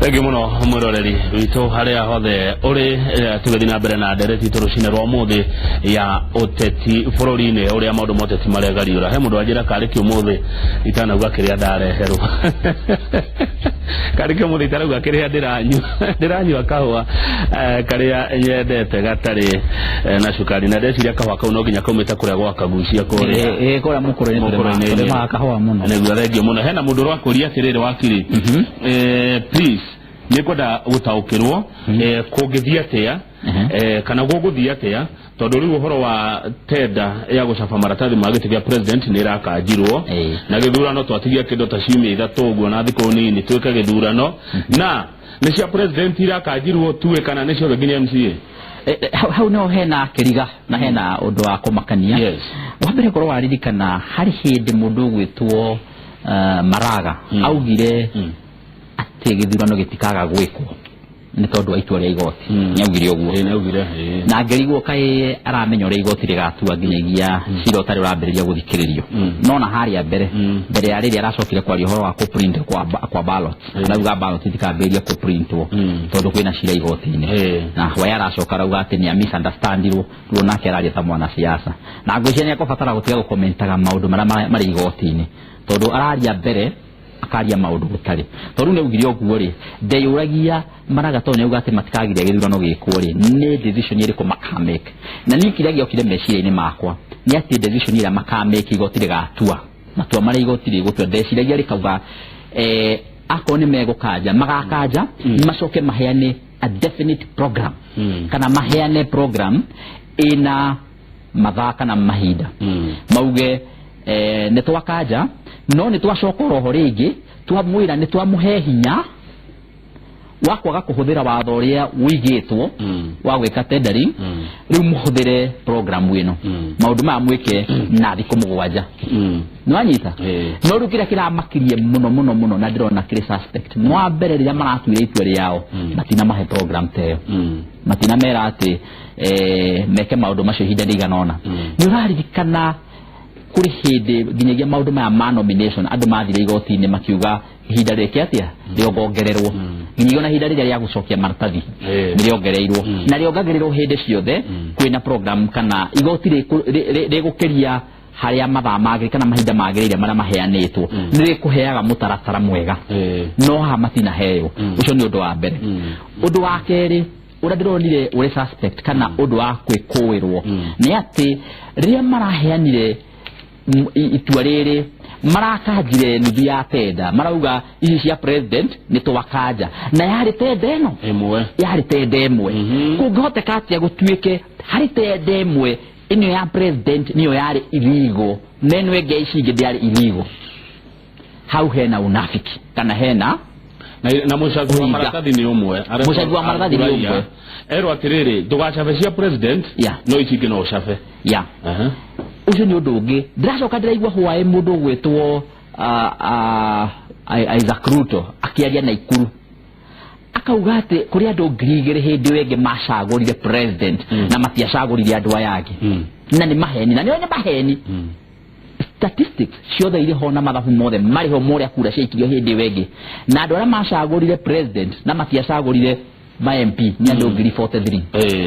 Thengiũ mũno mwĩroreri witũ harĩa hothe ũrĩ. Tũgĩthiĩ na mbere na ndereti itũ rũcinĩ rwa ũmũthĩ ya ũteti bũrũri-inĩ, ũrĩa maũndũ ma ũteti maregariũra. He mũndũ wanjĩra karĩ kĩ ũmũthĩ itanauga kĩrĩa ndareherwo, karĩ kĩ ũmũthĩ itarauga kĩrĩa ndĩranyua. Ndĩranyua kahũa karĩa nyendete gatarĩ na cukari, na ndeciria kahũa kau no nginya kaumĩte kũrĩa gwa Kagucia kũrĩa. Ĩ kũrĩa mũkũrũ-inĩ. Mũkũrũ-inĩ. Tũrĩmaga kahũa mũno. Nĩguo, thengio mũno. Hena mũndũ ũrakũria atĩrĩrĩ, wakiri, please, nĩ ngwenda gũtaũkĩrwo kũngĩthiĩ atĩa kana gũgũthiĩ atĩa, tondũ rĩu ũhoro wa tenda ya gũcaba maratathi ma gĩtĩ kĩa president nĩ ĩrakanjirwo na gĩthurano twatigia kĩndũ ta ciumia 3 ũguo na thikũ nini twĩke gĩthurano. Na nĩ cia president irakanjirwo tuĩ kana nĩ ciothe nginya MCA? Hau niho hena kĩriga na hena ũndũ wa kũmakania. Wa mbere, korwo waririkana, harĩ hĩndĩ mũndũ ũgwĩtwo Maraga augire atĩ gĩthurano gĩtikaga gwĩkwo nĩ tondũ wa itua rĩa igoti. Nĩ augire ũguo. Ĩ, nĩ augire, ĩ. Na ngĩrigwo kaĩ aramenya ũrĩa igoti rĩgatua nginyagia cira ũtarĩ ũrambĩrĩria gũthikĩrĩrio. No na harĩa mbere, mbere ya rĩrĩa aracokire kwaria ũhoro wa kũprint kwa ballot, arauga ballot itikambĩrĩria kũprintwo tondũ kwĩna cira igoti-inĩ. Na hwaĩ aracoka arauga atĩ nĩ misunderstandirwo. Rĩu nake araria ta mwanasiasa, na ngwĩciria nĩ ekũbatara gũtiga gũkomentaga maũndũ marĩa marĩ igoti-inĩ, tondũ araria mbere akaria maũndũ gũtarĩ. Tondũ rĩu nĩ augire ũguo rĩ, ndeyũragia Maraga tondũ nĩ auga atĩ matikagiria gĩthurano gĩkwo rĩ, nĩ decision ĩrĩkũ makamake? Na niĩ kĩrĩa gĩokire meciria-inĩ makwa nĩ atĩ decision ĩrĩa makamake, igoti rĩgatua matua marĩa igoti rĩgũtua, ndeciragia rĩkauga akorwo nĩ megũkanja, magakanja, macoke maheane a definite program kana maheane program ĩna mathaa kana mahinda, mauge nĩ twakanja no nĩ twacoka oroho rĩngĩ twamwĩra nĩ twamũhe hinya wa kwaga kũhũthĩra watho ũrĩa ũigĩtwo wa gwĩka tendering. Rĩu mũhũthĩre program ĩno, maũndũ maya mwĩke na thikũ 7. Nĩwanyita? No rĩu kĩrĩa kĩramakirie mũno mũno mũno na ndĩrona kĩrĩ suspect, mwa mbere rĩrĩa maratuire itua rĩao, matinamahe program ta ĩyo, matinamera atĩ meke maũndũ macio ihinda rĩigana ũna. Nĩ ũraririkana kũrĩ hĩndĩ nginyagia maũndũ maya ma nomination andũ mathire igoti-inĩ makiuga ihinda rĩke atĩa, rĩongongererwo, nginyagia ona ihinda rĩrĩa rĩa gũcokia maratathi nĩ rĩongereirwo, na rĩongagĩrĩrwo hĩndĩ ciothe kwĩna program kana igoti rĩgũkĩria harĩa mathaa magĩrĩire kana mahinda magĩrĩire marĩa maheanĩtwo, nĩ rĩkũheaga mũtaratara mwega. No haha matinaheo. Ũcio nĩ ũndũ wa mbere. Ũndũ wa kerĩ ũrĩa ndĩronire ũrĩ suspect kana ũndũ wa kwĩkũĩrwo nĩ atĩ rĩrĩa maraheanire itua rĩrĩ, marakanjire nuthu ya tenda, marauga ici cia president nĩ twakanja, na yarĩ tenda ĩno ĩmwe. Yarĩ tenda ĩmwe. Kũngĩhoteka atĩa gũtuĩke harĩ tenda ĩmwe ĩno ya president nĩyo yarĩ illegal, na ĩno ĩngĩ ya ici ingĩ ndĩarĩ illegal? Hau hena unafiki kana hena na mũcabi wa ũhinga. Maratathi nĩ ũmwe. Mũcabi wa maratathi nĩ ũmwe. Erwo atĩrĩrĩ, ndũgacabe cia president, no ici ingĩ no ũcabe. Ũcio nĩ ũndũ ũngĩ. Ndĩracoka ndĩraigua hwaĩ mũndũ ũgwĩtwo Isaac Ruto akĩaria Naikuru, akauga atĩ kũrĩ andũ 2,000 hĩndĩ ĩyo ĩngĩ macagũrire president na matiacagũrire andũ aya angĩ. Na nĩ maheni, na nĩo nĩ maheni. Statistics ciothe irĩ ho na mathabu mothe marĩ ho morĩa kura ciaikirio hĩndĩ ĩyo ĩngĩ, na andũ arĩa macagũrire president na matiacagũrire ma MP nĩ andũ ngiri 43,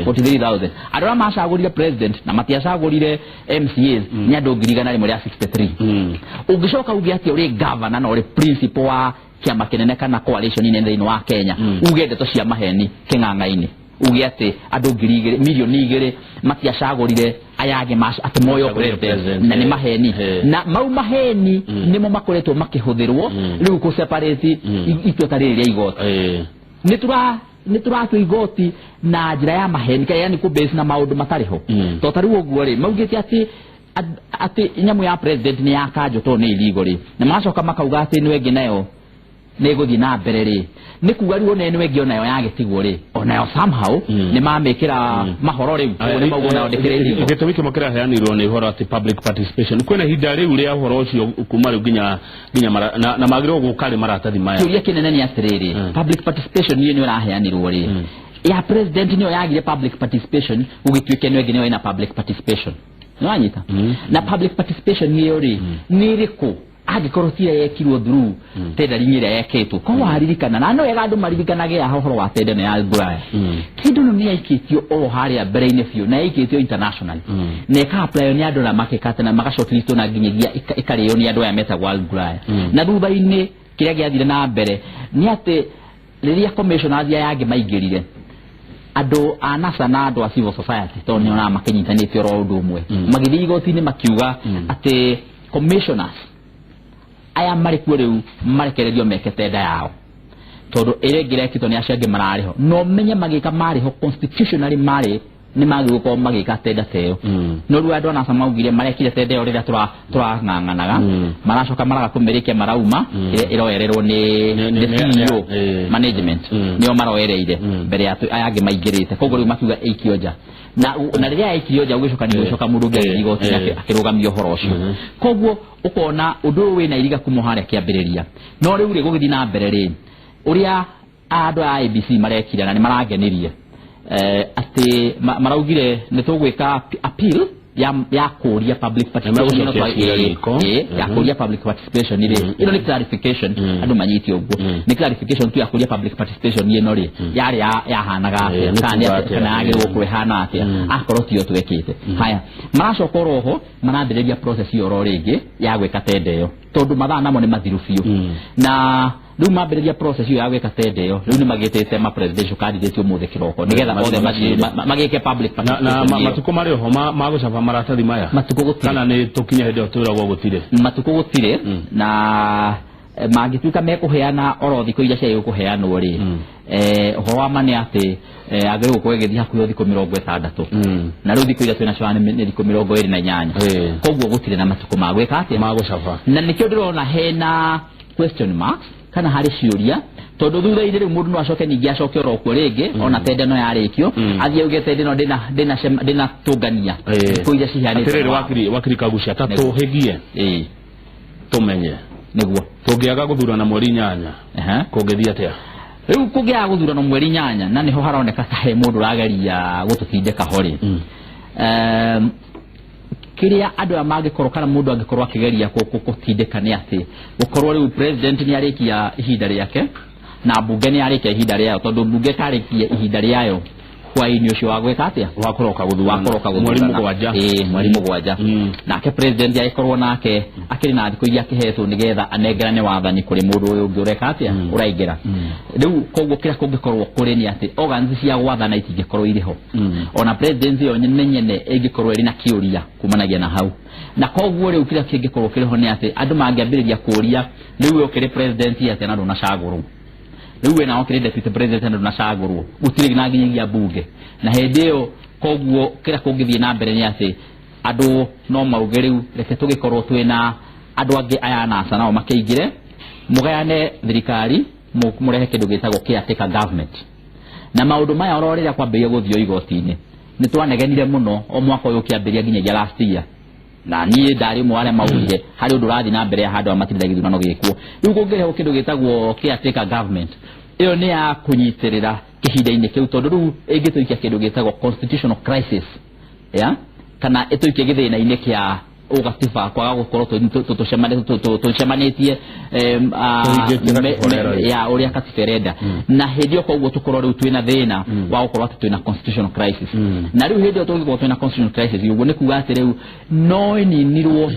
43,000. Andũ arĩa macagũrire president na matiacagũrire MCAs nĩ andũ 163,000. Ũngĩcoka uge atĩ ũrĩ governor na ũrĩ principal wa kĩama kĩnene kana coalition nene thĩinĩ wa Kenya, uge ndeto cia maheni kĩng'ang'a-inĩ, uge atĩ andũ 2,000, 2 mirioni matiacagũrire aya angĩ atĩ moyo Macagũrire president, president, na nĩ maheni. Na mau maheni nĩmo makoretwo makĩhũthĩrwo rĩu kũ separate itua ta rĩrĩ rĩa igoti. Nĩ tũratua igoti na njĩra ya maheni kana yani kũ base na maũndũ matarĩ ho. To ta rĩu ũguo rĩ, maugĩte atĩ atĩ nyamũ ya president nĩ ya kanjũ tondũ nĩ illegal rĩ, na magacoka makauga atĩ ĩno ĩngĩ nayo nĩ ĩgũthiĩ na mbere rĩ, nĩ kuga rĩu ona ĩno ĩngĩ onayo yagĩtigwo rĩ, onayo somehow nĩ mamĩkĩra mahoro rĩu. Ũguo nĩ mauga onayo ndĩkĩrĩ illegal. Gĩtũmi kĩmwe kĩraheanirwo nĩ ũhoro atĩ public participation kwĩna ihinda rĩu rĩa ũhoro ũcio kuma rĩu nginya na magĩrĩirwo gũka rĩ maratathi maya. Kĩũria kĩnene nĩ atĩrĩrĩ, public participation niĩ nĩ ũraheanirwo rĩ, ya president nĩyo yagire public participation, gũgĩtuĩke ĩno ĩngĩ nĩyo ĩna public participation? Nĩwanyita? Na public participation ĩyo rĩ, nĩ ĩrĩkũ? Angĩkorwo ti ĩrĩa yekirwo through tendering ĩrĩa yekĩtwo, ko waririkana na no wega andũ maririkanage haha ũhoro wa tender ĩno ya nguraya, kĩndũ ĩno nĩ yaikĩtio oro harĩa mbere-inĩ biũ, na yaikĩtio international na ĩka apply nĩ andũ na makĩka na magashortlistwo na nginyagia ĩkarĩo nĩ andũ aya metagwo Al Ghurair. Na thutha-inĩ kĩrĩa gĩathire na mbere nĩ atĩ rĩrĩa commissioners aya angĩ maingĩrire, andũ a NASA na andũ a civil society, tondũ nĩ onaga makĩnyitanĩte oro ũndũ ũmwe, magĩthiĩ igoti-inĩ makiuga atĩ commissioners aya marĩ kuo rĩu marekererio meke tenda yao, tondũ ĩrĩa ĩngĩ ĩrekĩtwo nĩ acio angĩ mararĩ ho, no menye magĩka marĩ ho constitutionally marĩ nĩ magĩrĩirwo gũkorwo magĩka tenda ta ĩyo. No rĩu andũ a NASA maugire marekire tenda ĩyo rĩrĩa tũrang'ang'anaga, maracoka maraga kũmĩrĩkia, marauma, ĩrĩa ĩroererwo nĩ nĩ CEO management, nĩo maroereire mbere ya aya angĩ maingĩrĩte. Koguo rĩu makiuga ĩikio nja, na rĩrĩa yaikirio nja gũgĩcoka nĩ gũcoka mũndũ ũngĩ agĩthiĩ igoti-inĩ akĩrũgamia ũhoro ũcio. Koguo ũkona ũndũ ũyũ wĩna iriga kuma harĩa kĩambĩrĩria. No rĩu rĩ, gũgĩthiĩ na mbere rĩ, ũrĩa andũ a IEBC marekire na nĩ marangenirie, atĩ maraugire nĩ tũgwĩka appeal ya kũria public participation. Nĩmegũcokia cira riko. Ya kũria public participation rĩ, ĩno nĩ clarification, andũ manyite ũguo, nĩ clarification tu ya kũria public participation ĩno rĩ yarĩ yahanaga atĩa, nĩ kana nĩ kuga atĩa, atĩa, kana yagĩrĩirwo gũkorwo ĩhana atĩa akorwo tiyo twekĩte. Haya, maracoka oro ho marambĩrĩria process ĩyo oro rĩngĩ ya gwĩka tenda ĩyo, tondũ mathaa namo nĩ mathiru biũ. Na rĩu mambĩrĩria process ĩyo ya gwĩka tenda ĩyo, rĩu nĩ magĩtĩte ma presidential candidate ũmũthĩ kĩroko nĩgetha othe mathiĩ magĩke public na participation ĩyo. Matukũ marĩ oho ma gũcaba maratathi maya? Matukũ gũtirĩ. Kana nĩ tũkinye hĩndĩ ĩyo twĩragwo gũtirĩ? Matukũ gũtirĩ, na mangĩtuĩka mekũheana oro thikũ iria ciagĩrĩirwo kũheanwo rĩ, ũhoro wa ma nĩ atĩ agĩrĩirwo gũkorwo ĩgĩthiĩ hakuhĩ o thikũ 60, na rĩu thikũ iria twĩnacio nĩ thikũ 28. Koguo gũtirĩ na matukũ ma gwĩka atĩa? Ma gũcaba. Na nĩkĩo ndĩrona hena question marks kana harĩ ciũria, tondũ thutha-inĩ rĩu mũndũ no acoke ningĩ acoke oro kuo rĩngĩ, ona tenda ĩno yarĩkio, athiĩ auge tenda ĩno ndĩnatũngania thikũ iria ciheanĩtwo Atĩrĩrĩ, na watho. Wakiri Kagucia, ta Nĩguo. tũhĩgie tũmenye, tũngĩaga gũthurana mweri 8, kũngĩthiĩ atĩa? Rĩu kũngĩaga gũthurano mweri 8, na nĩho haroneka ta he mũndũ ũrageria gũtũtindĩka ho rĩ, kĩrĩa andũ aya mangĩkorwo kana mũndũ angĩkorwo akĩgeria gũtindĩka nĩ atĩ gũkorwo rĩu president nĩ arĩkia ihinda rĩake na mbunge nĩ yarĩkia ihinda rĩayo, tondũ mbunge ĩkarĩkia ihinda rĩayo hwaĩ-inĩ ũcio wa gwĩka atĩa? Wakũroka gũthurana. Wakũroka mweri gũthurana. 7. Ĩĩ, mweri 7. Nake president agĩkorwo nake akĩrĩ na thikũ iria akĩhetwo nĩgetha anengerane wathani kũrĩ mũndũ ũyũ ũngĩ ũreka atĩa, ũraingĩra rĩu. Koguo kĩrĩa kũngĩkorwo kũrĩ nĩ atĩ organs cia gwathana itingĩkorwo irĩ ho, ona presidency ĩyo nyene nyene ĩngĩkorwo ĩrĩ na kĩũria kumanagia na hau. Na koguo rĩu kĩrĩa kĩngĩkorwo kĩrĩ ho nĩ atĩ andũ mangĩambĩrĩria kũria, rĩu we ũkĩrĩ president atĩa na ndũnacagũrwo? Rĩu we nawe ũkĩrĩ deputy president na ndũnacagũrwo, gũtirĩ na nginyagia mbunge na hĩndĩ ĩyo. Koguo kĩrĩa kũngĩthiĩ na mbere nĩ atĩ andũ no mauge rĩu reke tũgĩkorwo twĩna andũ angĩ aya NASA nao makĩingĩre, mũgayane thirikari, mũrehe kĩndũ gĩtagwo caretaker government. Na maũndũ maya oro rĩrĩa kwambĩrĩria gũthio igoti-inĩ nĩ twanegenire mũno o mwaka ũyũ ũkĩambĩrĩria nginyagia last year, na niĩ ndarĩ ũmwe wa arĩa maugire harĩ ũndũ ũrathiĩ na mbere handũ a matirenda gĩthurano gĩkwo. Rĩu kũngĩrehwo kĩndũ gĩtagwo caretaker government, ĩyo nĩ ya kũnyitĩrĩra kĩhinda-inĩ kĩu, tondũ rĩu ĩngĩtũikia kĩndũ gĩtagwo constitutional crisis ya kana ĩtũikie gĩthĩna-inĩ kĩa ũgatiba kwaga gũkorwo tũcemanĩtie Tũhingĩtie katiba ũrĩa ĩroiga. Ya ũrĩa katiba ĩrenda, na hĩndĩ ĩyo koguo tũkorwo rĩu twĩna thĩna wa gũkorwo atĩ twĩna constitutional crisis. Na rĩu hĩndĩ ĩyo tũngĩkorwo twĩna constitutional crisis, ũguo nĩ kuga atĩ rĩu no ĩninirwo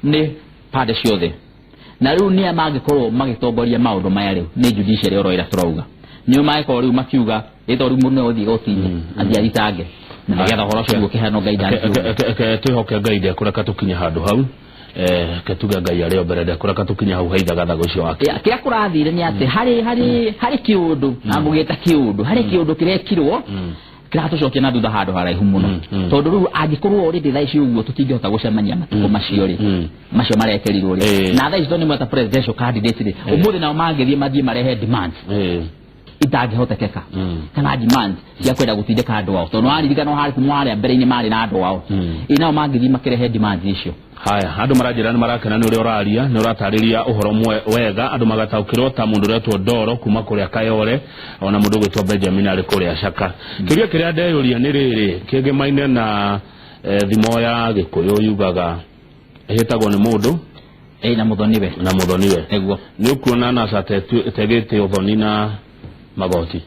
nĩ pande ciothe. Na rĩu nĩa mangĩkorwo magĩtongoria maũndũ maya? Rĩu nĩ judiciary oro ĩrĩa tũrauga, nĩo mangĩkorwo rĩu makiuga ĩto rĩu mũndũ no ũthiĩ igoti-inĩ athiĩ athitange na nĩgetha ũhoro ũcio ũkĩheanwo guidance. Reke twĩhoke Ngai ndekũreka tũkinye handũ hau. Reke tuge Ngai arĩ o mbere, ndekũreka tũkinye hau haithagathaga ũcio wake. Ya, kĩrĩa kũrathire nĩ atĩ harĩ kĩũndũ na ngũgĩta kĩũndũ, harĩ kĩũndũ kĩrekirwo kĩratũcokia na thutha handũ haraihu mũno, tondũ rĩu angĩkorwo already thaa ici ũguo tũtingĩhota gũcemania matukũ macio rĩ, macio marekerirwo rĩ, na thaa ici tondũ nĩ mweta presidential candidate rĩ, ũmũthĩ nao mangĩthiĩ mathiĩ marehe demands itangĩhotekeka kana demands cia kwenda gũtindĩka andũ ao, tondũ waririkana harĩ kuma harĩa mbere-inĩ marĩ na andũ ao, ĩ nao mangĩthiĩ makĩrehe demands icio. Haya, andũ maranjĩra nĩ marakena nĩ ũrĩa ũraria, nĩ ũratarĩria ũhoro wega, andũ magataũkĩrwo, ta mũndũ ũretwo Ndoro kuma kũrĩa Kayore, ona mũndũ ũgwĩtwo Benjamin arĩ kũrĩa Caka. Kĩũria kĩrĩa ndeyũria nĩ rĩrĩ kĩngĩmaine na thimo ya Gĩkũyũ yugaga ĩhĩtagwo nĩ mũndũ Ĩ, na mũthoniwe. Na mũthoniwe. Nĩguo. Nĩ ũkuona NASA tegĩte ũthoni na magoti.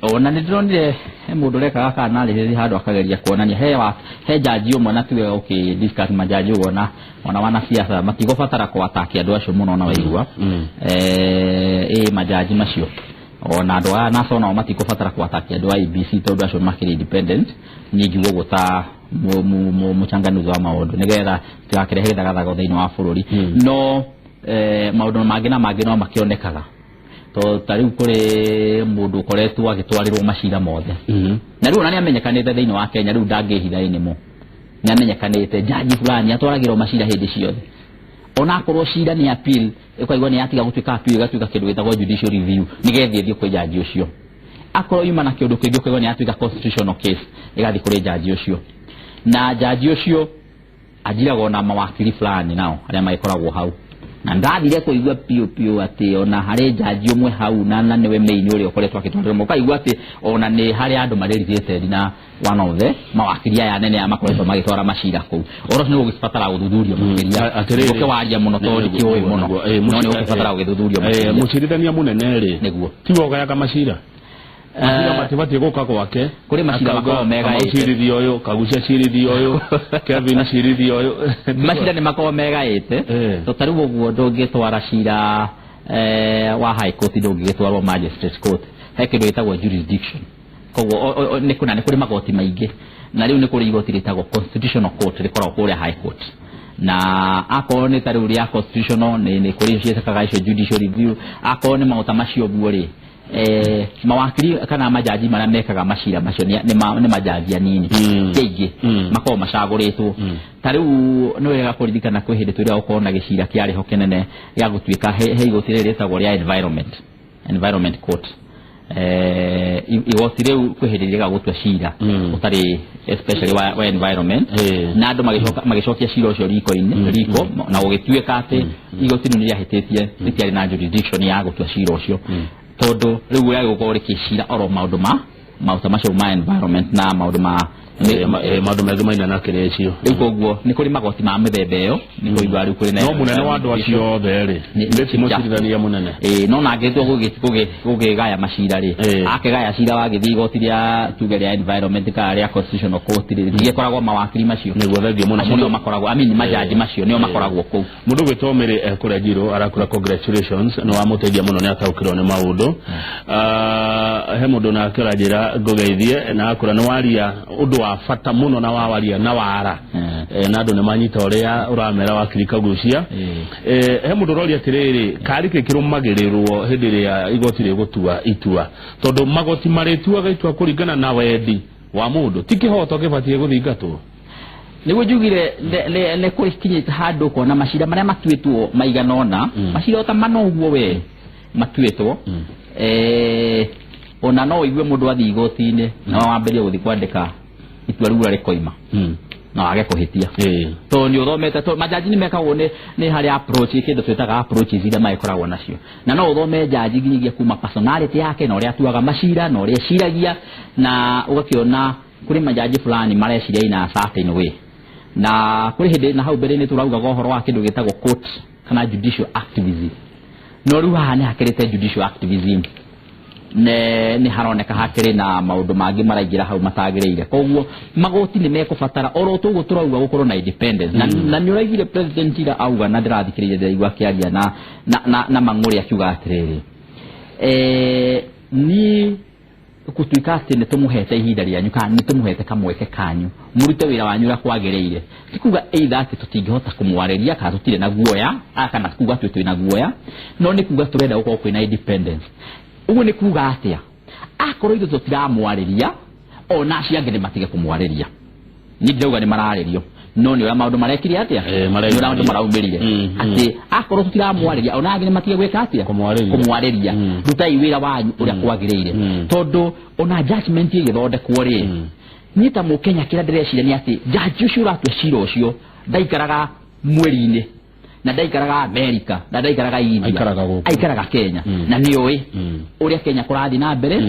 Ona nĩ ndĩronire he mũndũ ũrekaga kana narĩrĩria handũ akageria kuonania he wa he jaji ũmwe, na tiwe ũkĩ discuss majaji ũguo, na ona wanasiasa matigũbatara kũataki andũ acio mũno na waigua. Ĩ majaji macio ona andũ aya NASA onao matikũbatara kũataki andũ a IEBC tondũ acio makĩrĩ independent. Niĩ ngiuga ũguo ta mũchanganuzi wa maũndũ nĩgetha tũgakĩrehe gĩthagathago thĩinĩ wa bũrũri. No maũndũ mangĩ na mangĩ no makĩonekaga to ta rĩu kũrĩ mũndũ ũkoretwo agĩtwarĩrwo macira mothe, na rĩu ona nĩ amenyekanĩte thĩinĩ wa Kenya, rĩu ndangĩhitha anymore, nĩ amenyekanĩte jaji fulani atwaragĩrwo macira hĩndĩ ciothe, ona akorwo cira nĩ appeal, ĩkaigua nĩ yatiga gũtuĩka appeal, ĩgatuĩka kĩndũ gĩtagwo judicial review, nĩgetha ĩthiĩ kwĩ jaji ũcio. Akorwo yuma na kĩũndũ kĩngĩ, ũkaigua nĩ yatuĩka constitutional case, ĩgathiĩ kũrĩ jaji ũcio, na jaji ũcio anjiraga ona mawakiri fulani nao arĩa magĩkoragwo hau. Na ndathire kũigua piũ piũ atĩ ona harĩ jaji ũmwe hau na nĩwe main ũrĩa ũkoretwo akĩtwarĩrwo, ũkaigua atĩ ona nĩ harĩ andũ marĩ related na one of the mawakiri aya anene aya makoretwo magĩtwara macira kũu. Ũhoro ũcio nĩ ũgũgĩbatara gũthuthurio makĩria. Atĩrĩrĩ. Ũke waria mũno tondũ ndikĩũĩ mũno, no nĩ ũgũbatara gũgĩthuthurio makĩria. Mũcirithania mũnene rĩ, tiwe ũgayaga macira? Macira matibatiĩ gũka gwake? Kũrĩ macira Akauga, makoragwo megaĩte. Kamau cirithia ũyũ, Kagucia cirithia ũyũ, Kevin cirithia ũyũ. Macira nĩ makoragwo megaĩte. To ta rĩu ũguo ndũngĩtwara cira wa high court, ndũngĩgĩtwarwo magistrate court, he kĩndũ gĩtagwo jurisdiction. Koguo nĩ kũna nĩ kũrĩ magoti maingĩ, na rĩu nĩ kũrĩ igoti rĩtagwo constitutional court rĩkoragwo kũrĩa high court, na akorwo nĩ ta rĩu rĩa constitutional nĩ kũrĩ ciĩtakaga icio judicial review. Akorwo nĩ maũta macio ũguo rĩ, mawakiri kana majaji marĩa mekaga macira macio nĩ majaji anini. Ti aingĩ. Makoragwo macagũrĩtwo. Ta rĩu nĩ wega kũririkana kwĩ hĩndĩ twĩrĩga gũkorwo na gĩcira kĩarĩ ho kĩnene gĩa gũtuĩka he igoti rĩrĩ rĩtagwo rĩa environment court. Igoti rĩu kwĩ hĩndĩ rĩrĩga gũtua cira ũtarĩ especially wa environment, na andũ magĩcoka magĩcokia cira ũcio riko-inĩ riko, na gũgĩtuĩka atĩ igoti rĩu nĩ rĩahĩtĩtie, rĩtiarĩ na jurisdiction ya gũtua cira ũcio, tondũ rĩu rĩagĩ gũkorwo rĩkĩcira oro maũndũ ma maũta macio ma environment na maũndũ ma Maũndũ mangĩ maina na kĩrĩa icio. Rĩu koguo nĩ kũrĩ magoti ma mĩthemba ĩyo, nĩ kũigua rĩu kũrĩ na No mũnene wa andũ acio othe rĩ, nĩ ti mũcirithania mũnene? Ĩĩ, no na angĩtua gũkĩgaya macira rĩ, akĩgaya cira wagĩthiĩ igoti rĩa tuge rĩa environment kana rĩa constitutional court rĩ, rĩtigĩkoragwo mawakiri macio. Nĩguo, thengiũ mũno. Acio nĩo makoragwo, I mean, majaji macio nĩo makoragwo kũu. Mũndũ gwĩtwo Mary kũrĩa Njirũ arakũra congratulations, nĩ wamũteithia mũno, nĩ ataũkĩrwo nĩ maũndũ. He mũndũ nake ũranjĩra ngũgeithie na akũra nĩ waria ũndũ wa bata mũno na wawaria na wara. Na andũ nĩ manyita ũrĩa ũramera wakiri Kagucia. He mũndũ ũroria atĩrĩrĩ, karĩ kĩ kĩrũmagĩrĩrwo hĩndĩ ĩrĩa igoti rĩgũtua itua, tondũ magoti marĩtuaga itua kũringana na wendi wa mũndũ, ti kĩhoto kĩbatiĩ gũthingatwo? Nĩguo njugire nĩ kũrĩ kinyĩte handũ ũkona macira marĩa matuĩtwo maigana ũna, macira ota mana ũguo we matuĩtwo, ona no ũigue mũndũ athiĩ igoti-inĩ na wambĩrĩrie gũthiĩ kwandĩka itua rĩu ũrĩa rĩkoima na wage kũhĩtia, tondũ nĩ ũthomete, tondũ majaji nĩ mekagwo nĩ harĩ approach, kĩndũ twĩtaga approaches iria magĩkoragwo nacio, na no ũthome jaji nginyagia kuma personality yake na ũrĩa atuaga macira na ũrĩa eciragia, na ũgakĩona kũrĩ majaji fulani mareciria in a certain way. Na kũrĩ hĩndĩ na hau mbere-inĩ tũraugaga ũhoro wa kĩndũ gĩtagwo court kana judicial activism, no rĩu haha nĩ hakĩrĩte judicial activism, nĩ haroneka hakĩrĩ na maũndũ mangĩ maraingĩra hau matagĩrĩire. Koguo magoti nĩ mekũbatara oro tũguo tũrauga gũkorwo na independence, na nĩ ũraiguire president ira auga, na ndĩrathikĩrĩria ndĩraigua akĩaria na mang'ũrĩ akiuga atĩrĩrĩ, niĩ gũtuĩka atĩ nĩ tũmũhete ihinda rĩanyu kana nĩ tũmũhete kamweke kanyu mũrute wĩra wanyu ũrĩa kwagĩrĩire, ti kuga either atĩ tũtingĩhota kũmwarĩria kana tũtirĩ na guoya, kana kuga atĩ twĩna guoya, no nĩ kuga tũrenda gũkorwo kwĩna independence. Ũguo nĩ kuga atĩa? Akorwo ithuĩ tũtiramwarĩria, ona acio angĩ nĩ matige kũmwarĩria. Niĩ ndirauga nĩ mararĩrio, no nĩ ũrĩa maũndũ marekire atĩa, nĩ ũrĩa maũndũ maraumĩrire, atĩ akorwo tũtiramwarĩria, ona angĩ nĩ matige gwĩka atĩa? Kũmwarĩria. Kũmwarĩria. Rutai wĩra wanyu ũrĩa kwagĩrĩire, tondũ ona judgment ĩgĩthondekwo rĩ, niĩ ta mũkenya kĩrĩa ndĩreciria nĩ atĩ jaji ũcio ũratua cira ũcio ndaikaraga mweri-inĩ na ndaikaraga America na ndaikaraga India. Aikaraga gũkũ. Aikaraga Kenya, na nĩ oĩ ũrĩa Kenya kũrathiĩ na mbere,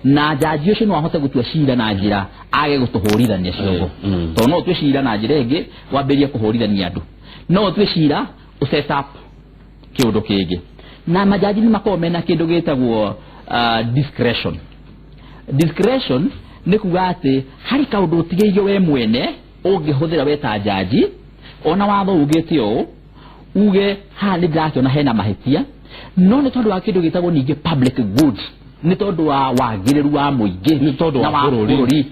na jaji ũcio no ahote gũtua cira na njĩra age gũtũhũrithania ciongo, tondũ no ũtue cira na njĩra ĩngĩ wambĩrĩrie kũhũrithania andũ, no ũtue cira. Set up kĩũndũ kĩngĩ na majaji nĩ makoragwo mena kĩndũ gĩtagwo discretion. Discretion nĩ kuga atĩ harĩ kaũndũ ũtigĩirio we mwene ũngĩhũthĩra we ta jaji, ona watho ugĩte ũũ, uge haha nĩ ndĩrakĩona hena mahĩtia, no nĩ tondũ wa kĩndũ gĩtagwo ningĩ public good, nĩ tondũ wa wagĩrĩru wa mũingĩ Nĩ tondũ na wa bũrũri.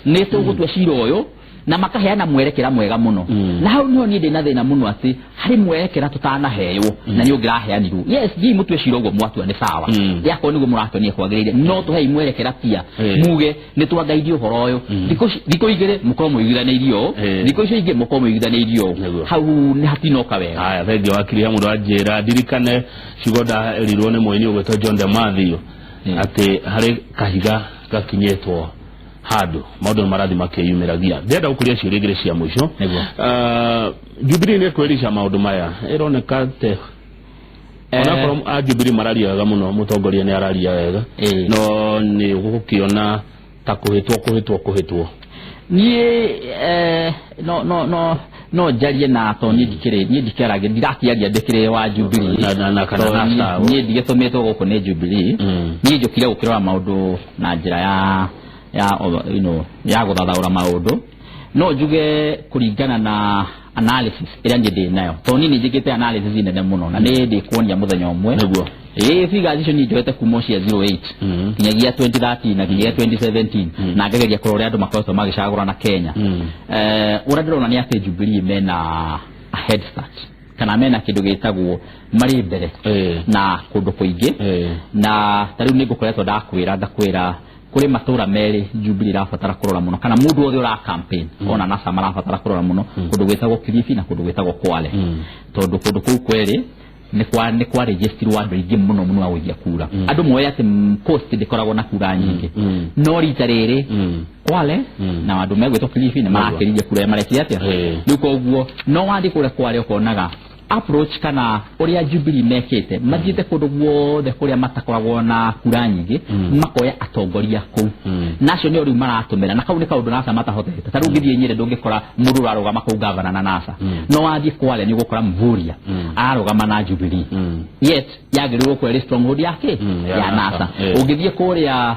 Nĩ tũgũtua cira ũyũ na makaheana mwerekera mwega mũno. Na hau niho niĩ ndĩna thĩna mũno, atĩ harĩ mwerekera tũtanaheo na nĩ ũngĩraheanirwo. Yes, thiĩ mũtue cira ũguo mwatua nĩ sawa, yakorwo nĩguo mũrakĩonia kwagĩrĩire, no tũhei mwerekera pia, muge nĩ twangairie ũhoro ũyũ, thikũ 2 mũkorwo mũiguithanĩirie ũũ, thikũ icio ingĩ mũkorwo mũiguithanĩirie ũũ. Hau nĩ hatinoka wega. Haya, thengio wakiri. He mũndũ anjĩra ndirikane ciugo ndarirwo nĩ mũini ũgwĩtwo John de Matthew, atĩ harĩ kahiga gakinyĩtwo handũ maũndũ nĩ marathiĩ makĩyumĩragia. Ndĩrenda gũkũria ciũria igĩrĩ cia mũico. Nĩguo. Jubilee nĩ ĩkwĩrica maũndũ maya ĩroneka te onakorwo a Jubilee mararia wega mũno, mũtongoria nĩ araria wega, no nĩ gũkĩona ta kũhĩtwo kũhĩtwo kũhĩtwo. Niĩ no njarie na to niĩ ndikĩrĩ, niĩ ndikĩaragia, ndirakĩaria ndĩkĩrĩ wa Jubilee Na kana Tondũ NASA. Niĩ ndigĩtũmĩtwo gũkũ nĩ Jubilee. Niĩ njũkire gũkĩrora maũndũ na njĩra ya ya gũthathaũra maũndũ. No njuge kũringana na analysis ĩrĩa niĩ ndĩ nayo, tondũ niĩ nĩ njĩkĩte analysis nene mũno na nĩ ndĩkuonia mũthenya ũmwe. Ĩĩ, figures icio niĩ njoete kuma cia 08 nginyagia 2013 na nginyagia 2017, na ngageria kũrora ũrĩa andũ makoretwo magĩcagũrana Kenya. Ũrĩa ndĩrona nĩ atĩ Jubilee mena a head start, kana mena kĩndũ gĩtagwo marĩ mbere na kũndũ kũingĩ. Na ta rĩu nĩ ngũkoretwo ndakwĩra, ngakwĩra kũrĩ matũra merĩ Jubilee irabatara kũrora mũno, kana mũndũ wothe ũra campaign ona NASA marabatara kũrora mũno, kũndũ gwĩtagwo Kilifi na kũndũ gwĩtagwo Kwale, tondũ kũndũ kũu kwerĩ nĩ kwa registerirwo andũ aingĩ mũno mũno a gũikia kura. Andũ moĩ atĩ Coast ndĩkoragwo na kura nyingĩ, no rita rĩrĩ Kwale na andũ megwĩtwo Kilifi nĩ marakĩririe kura ĩrĩa marekire atĩa. Rĩu koguo no wathiĩ kũrĩa Kwale ũkonaga approach kana ũrĩa Jubilee mekĩte, mathiĩte kũndũ guothe kũrĩa matakoragwo na kura nyingĩ, makoya atongoria kũu, na acio nĩo rĩu maratũmĩra, na kau nĩ kaũndũ NASA matahotete. Ta rĩu ũngĩthiĩ Nyĩrĩ ndũngĩkora mũndũ ũrarũgama kũu gavana na NASA, no wathiĩ Kwale nĩ ũgũkora Mvurya ararũgama na Jubilee, yet yagĩrĩirwo gũkorwo ĩrĩ stronghold yake ya ya NASA. NASA. Ũngĩthiĩ kũrĩa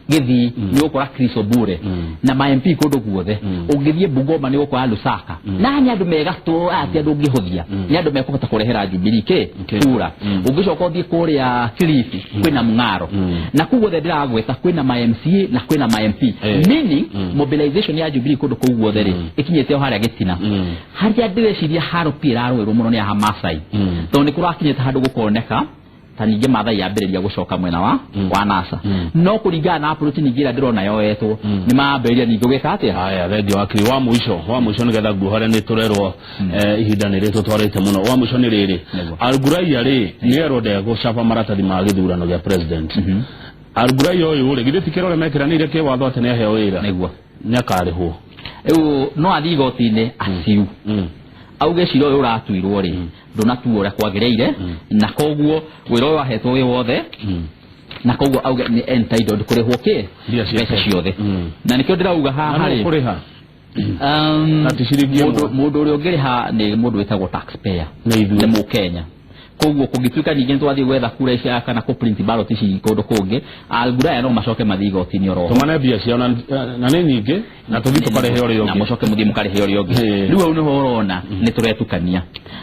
Gĩthii nĩ ũgũkora Chris Obure na ma MP kũndũ guothe. Ũngĩthiĩ Bungoma nĩ ũgũkora Lusaka, na nĩ andũ megatũ, aya ti andũ ũngĩhũthia, nĩ andũ mekũhota kũrehera Jubilee kĩ kura. Ũngĩcoka ũthiĩ kũrĩa Kilifi kwĩna Mung'aro, na kũu guothe ndĩragweta kwĩna ma MCA na kwĩna ma MP, meaning mobilization ya Jubilee kũndũ kũu guothe rĩ ĩkinyĩte o harĩa gĩtina. Harĩa ndĩreciria haro pia ĩrarũĩrwo mũno nĩ aha Masai, tondũ nĩ kũrakinyĩte handũ gũkoneka ta ningĩ Maathai yambĩrĩria gũcoka mwena wa NASA, no kũringana na approach ningĩ ĩrĩa ndĩrona yoetwo, nĩ marambĩrĩria ningĩ gwĩka atĩa. Haya, thengio wakiri. Wa mũico nĩgetha nguohore, nĩ tũrerwo ihinda nĩ rĩtũtwarĩte mũno. Wa mũico nĩ rĩrĩ. Alguraiya rĩ, nĩ erwo ndegũcaba maratathi ma gĩthurano gĩa president. Alguraiya ũyũ rĩ, githĩ ti kĩrore mekĩranĩire kĩwatho atĩ nĩ aheo wĩra? Nĩguo. Nĩ akarĩhwo? Rĩu no athiĩ igoti-inĩ aciu, auge cira ũyũ ũratuirwo rĩ, ndũnatuo ũrĩa kwagĩrĩire, na koguo wĩra ũyũ ahetwo wĩ wothe, na koguo auge nĩ entitled kũrĩhwo kĩ? Mbia ciake. Mbeca ciothe. Na nĩkĩo ndĩrauga haha Na rĩ nũ kũrĩha? Na ti ciringi ĩmwe. Mũndũ ũrĩa ũngĩrĩha nĩ mũndũ wĩtagwo taxpayer. Nĩ ithuĩ. Nĩ mũkenya. Koguo kũngĩtuĩka ningĩ nĩ twathiĩ gwetha kura ici kana kũ print ballot ici kũndũ kũngĩ, Alguraya no macoke mathiĩ igoti-inĩ oro ho. Tũmane mbia ciao na nĩ nyingĩ, na tũthiĩ tũkarĩhe ũrĩa Na ũngĩ. mũcoke mũthiĩ mũkarĩhe ũrĩa ũngĩ. Rĩu hau nĩho ũrona nĩ tũretukania,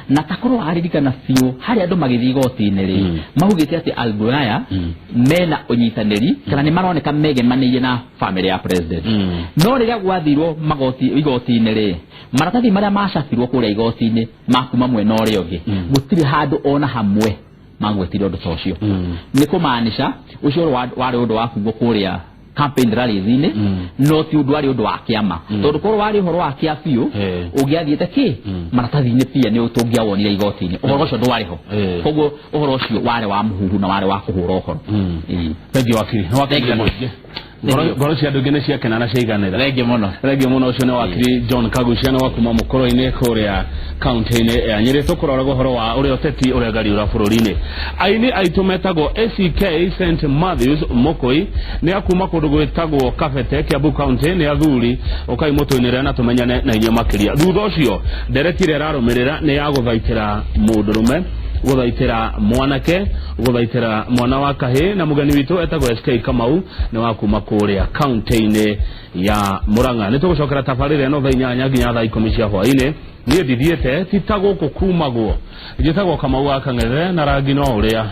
na takorwo aririkana biũ harĩa andũ magĩthiĩ igoti-inĩ rĩ, maugĩte atĩ Alguraya mena ũnyitanĩri kana nĩ maroneka megemanĩirie na family ya president. No rĩrĩa gwathirwo magoti igoti-inĩ rĩ, maratathi marĩa macabirwo kũrĩa igoti-inĩ makuma mwena ũrĩa ũngĩ, gũtirĩ handũ ona hamwe magwetire ũndũ ta ũcio. Nĩ kũmaanisha ũcio warĩ ũndũ wa kugwo kũrĩa campaign rallies-inĩ, no ti ũndũ warĩ ũndũ wa kĩama, tondũ korwo warĩ ũhoro wa kĩa biũ, ũngĩathiĩte kĩ maratathi-inĩ pia nĩ tũngĩawonire igoti-inĩ. Ũhoro ũcio ndwarĩ ho. Koguo ũhoro ũcio warĩ wa mũhuhu na warĩ wa kũhũra ũhoro. Thengio wakiri. Nĩ wakiri. Thank you. Mũingĩ. Ngoro cia andũ aingĩ nĩ ciakena na ciaiganĩra. Thengiũ mũno. Thengiũ mũno. Ũcio nĩ wakiri John Kagucia, nĩ wa kuma mũkũrũ-inĩ kũrĩa kaunti-inĩ ya Nyĩrĩ. Tũkũroraga ũhoro wa ũrĩa ũteti ũrĩa bũrũri-inĩ. Aini aitũ metagwo ACK St Matthews Mũkũi, nĩ akuma kũndũ gwĩtagwo Kabete, Kiambu County, nĩ athuri. Ũkai mũtũinĩre na tũmenyane na inyuĩ makĩria. Thutha ũcio ndereti ĩrĩa ĩrarũmĩrĩra nĩ ya gũthaitĩra mũndũrũme, gũthaitĩra mwanake, gũthaitĩra mwana wa kahĩ, na mũgeni witũ etagwo SK Kamau, nĩ wa kuma kũrĩa kaunti-inĩ ya Murang'a. Nĩ tũgũcokera tabarĩra ĩno thaa 8 nginya thaa 10 cia hwaĩ-inĩ. Niĩ ndithiĩte, ti ta gũkũ kumagwo. Njĩtagwo Kamau wa Kang'ethe, na rangi no ũrĩa.